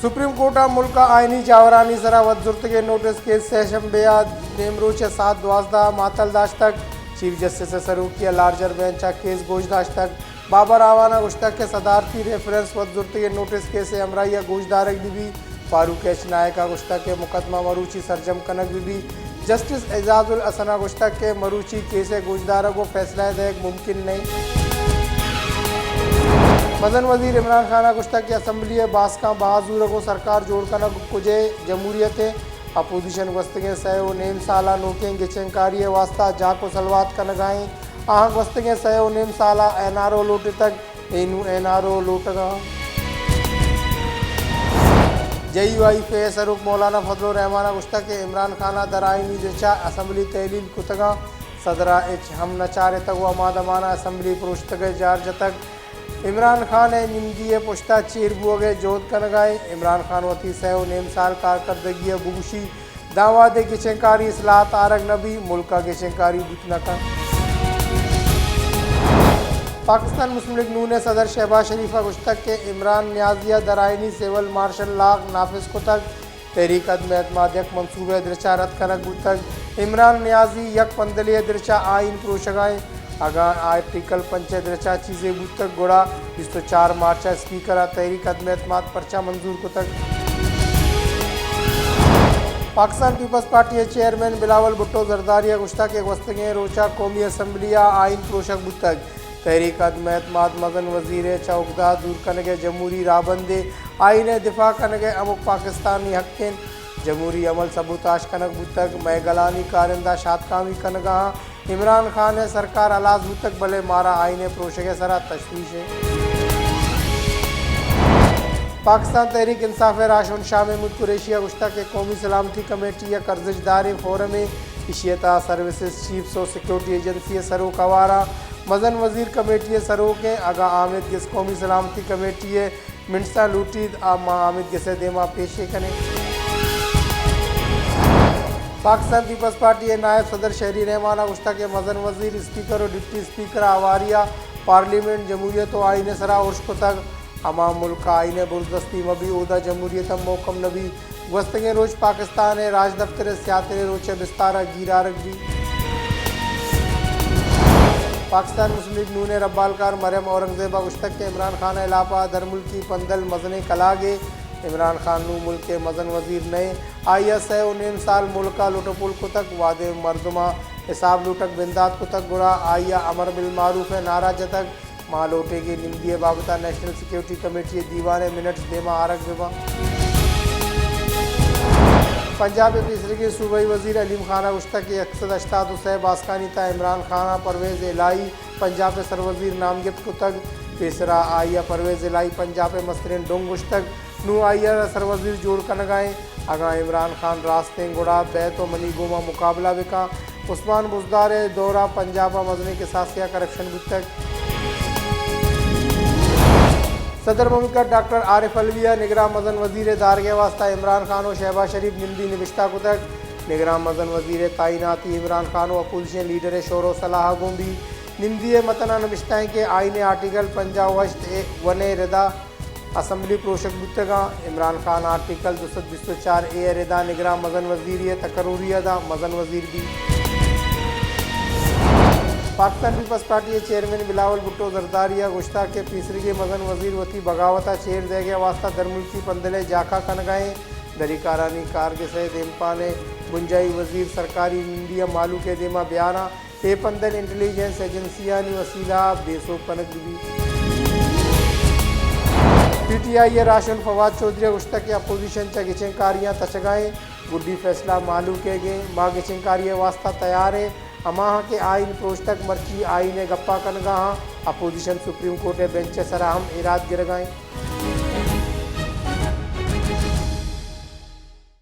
Supreme court ءَ ملک ءِ آئینی جاورانی سرا وت زرتگیں نوٹس کیس سئے شنبے ءَ نیمروچ ءَ ساعت دوازدہ ءَ معطل داشتگ۔ چیف جسٹس ءِ سروکی ءَ لارجر بینچ ءَ کیس گوش داشتگ۔ بابر اعوان ءَ گوشتگ کہ صدارتی ریفرنس وت زرتگیں نوٹس کیس ءِ ہمراہی ءَ گوش دارگ بہ بیت۔ فاروق ایچ نائک ءَ گوشتگ کہ مقدمہ مروچی سرجم کنگ بہ بیت۔ جسٹس اعجاز الحسن ءَ گوشتگ کہ مروچی کیس ءِ گوشدارگ ءُ فیصلہ ءِ دئیگ ممکن نہ انت۔ مزن وزیر عمران خان ءَ گوشتگ کہ اسمبلی ءِ باسکاں بہا زورگ ءُ سرکار جوڑ کنگ کجئے جمہوریت انت؟ اپوزیشن گوستگیں سئے ءُ نیم سال ءَ نوکیں گچین کاری ءِ واستہ جاک ءُ سلوات کنگ ءَ انت۔ آہاں گوستگیں سئے ءُ نیم سال ءَ این آر او لوٹتگ۔ اے نوں این آر او لوٹگ ءَ انت۔ جے یو آئی ایف اے ءِ سروک مولانا فضل الرحمان ءَ گوشتگ کہ عمران خان ءَ درآئینی درچ ءَ اسمبلی تحلیل کتگ ءَ، صدر ءَ ہچ ہم نہ چارتگ ءُ ہما دمان ءَ اسمبلی پروشتگ ءِ جار جتگ۔ عمران خان ءِ نمدی ءِ پشت ءَ چیر بوگ ءِ جہد کنگ ءَ انت۔ عمران خان وتی سئے ءُ نیم سال کارکردگی ءَ بگوشی، داں وہدے گچین کاری اصلاحات آرگ نہ بیت، ملک ءَ گچین کاری بوت نہ کنت۔ پاکستان مسلم لیگ نون ءِ صدر شہباز شریف ءَ گوشتگ کہ عمران نیازی ءَ درآئینی سول مارشل لاء نافذ کتگ، تحریک عدم اعتماد یک منصوبہ ءِ درچ ءَ رد کنگ بوتگ۔ عمران نیازی یک پندلے ءِ درچ ءَ آئین پروشگ ءَ انت۔ اگاں آرٹیکل پنچ ءِ درچ ءَ چیزے بوتگ، گڑا بیست ءُ چار مارچ ءَ اسپیکر ءَ تحریک عدم اعتماد پرچا منظور کتگ؟ پاکستان پیپلز پارٹی ءِ چیئرمین بلاول بھٹو زرداری ءَ گوشتگ کہ گوستگیں روچ ءَ قومی اسمبلی ءَ آئین پروشگ بوتگ۔ تحریک عدم اعتماد مزن وزیر ءِ چہ اگدہ ءَ دور کنگ ءِ جمہوری راہبندے، آئین ءِ دفاع کنگ ءِ ہمک پاکستانی حق انت۔ جمہوری عمل سبوتاش کنگ بوتگ، مئے گلانی کارندہ شاتکامی کنگ ءَ آں۔ عمران خان ءِ سرکار ہلاس بوتگ، بلے مارا آئین ءِ پروشگ ءِ سرا تشویش انت۔ پاکستان تحریک انصاف ءِ راہشون شاہ محمود قریشی ءَ گوشتگ کہ قومی سلامتی کمیٹی یک ارزشت داریں فورمے، ایشی ءِ تہا سروسز چیفز ءُ سیکورٹی ایجنسی ءِ سروک ہوار آں۔ مزن وزیر کمیٹی ءِ سروک انت، اگاں آمید گس قومی سلامتی کمیٹی ءِ منٹساں لوٹیت، آ ما آمید گس ءِ دیما پیش ءَ کنیں۔ پاکستان پیپلز پارٹی ءِ نائب صدر شہری رحمان ءَ گوشتگ کہ مزن وزیر، اسپیکر ءُ ڈپٹی اسپیکر ءَ ہواری ءَ پارلیمنٹ، جمہوریت ءُ آئین ءِ سرا ارش کتگ۔ ہما ملک ءَ آئین ءِ برزستی مہ بی، اودا جمہوریت ہم محکم نہ بی۔ گوستگیں روچ پاکستان ءِ راجدپتر ءِ سیاہ تریں روچ ءِ بستار ءَ گیر آرگ بیت۔ پاکستان مسلم لیگ نون ءِ ربالکار مریم اورنگزیب ءَ گوشتگ کہ عمران خان ءِ ہلاپ ءَ درملکی پندل مزنیں کلاگے۔ عمران خان نوں ملک ءِ مزن وزیر نہ انت۔ آئی ءَ سئے ءُ نیم سال ملک ءَ لٹ ءُ پل کتگ، وہدے مردماں حساب لوٹگ بندات کتگ، گڑا آئی ءَ امر بالمعروف ءِ نعرہ جتگ۔ ما لوٹیں کہ نمدی ءِ بابت ءَ نیشنل سیکورٹی کمیٹی ءِ دیوان ءِ منٹس دیما آرگ بہ باں۔ پنجاب ءِ پیسریگیں صوبائی وزیر علیم خان ءَ گوشتگ کہ یک سد ہشتاد ءُ سئے باسکانی تہا عمران خان ءَ پرویز الہی پنجاب ءِ سروزیر نامگپت کتگ۔ پیسرا آئی ءَ پرویز الہی پنجاب ءِ مستریں ڈنگ گوشتگ۔ نوں آئی ءَ را سروزیر جوڑ کنگ ءَ ایں۔ اگاں عمران خان راست ایں گڑا بیت ءُ منی گوما مقابلہ بہ کن۔ عثمان بزدار ءِ دور ءَ پنجاب ءَ مزنیں کساسے ءَ کرپشن بوتگ۔ صدر مملکت ڈاکٹر عارف علوی ءَ نگراں مزن وزیر ءِ دارگ ءِ واستہ عمران خان ءُ شہباز شریف نمدی نبشتہ کتگ۔ نگراں مزن وزیر ءِ تعیناتی عمران خان ءُ اپوزیشن لیڈر ءِ شور ءُ صلاح ءَ گوں بیت۔ نمدی ءِ متن ءَ نبشتہ انت کہ آئین ءِ آرٹیکل پنجاہ ءُ ہشت اے ون ءِ ردا اسمبلی پروشگ بوتگ انت۔ عمران خان آرٹیکل دو سد بیست ءُ چار اے ءِ ردا نگراں مزن وزیری ءِ تقرری ءَ داں مزن وزیر بیت۔ پاکستان پیپلز پارٹی ءِ چیئرمین بلاول بھٹو زرداری ءَ گوشتگ کہ پیسریگیں مزن وزیر وتی بغاوت ءَ چیر دئیگ ءِ واستہ درملکی پندل ءِ جاکہ کنگ ءَ انت۔ دری کارانی کارگس ءِ دیمپان ءِ بنجاہی وزیر سرکاری نمدی ءَ مہلوک ءِ دیما بیار انت۔ اے پندل انٹیلیجنس ایجنسیانی وسیلہ ءَ بے سوب کنگ بہ بیت۔ پی ٹی آئی ءِ راہشون فواد چوہدری ءَ گوشتگ کہ اپوزیشن چہ گچین کاریاں تچگ ءَ انت، گڈی فیصلہ مہلوک ئیگ انت، ما گچین کاری ءِ واستہ تیار ایں، ہماہاں کہ آئین پروشتگ مرچی آئین ءِ گپ ءَ کنگ ءَ آں، اپوزیشن سپریم کورٹ ءِ بینچ ءِ سرا ہم ایراد گرگ ءَ انت۔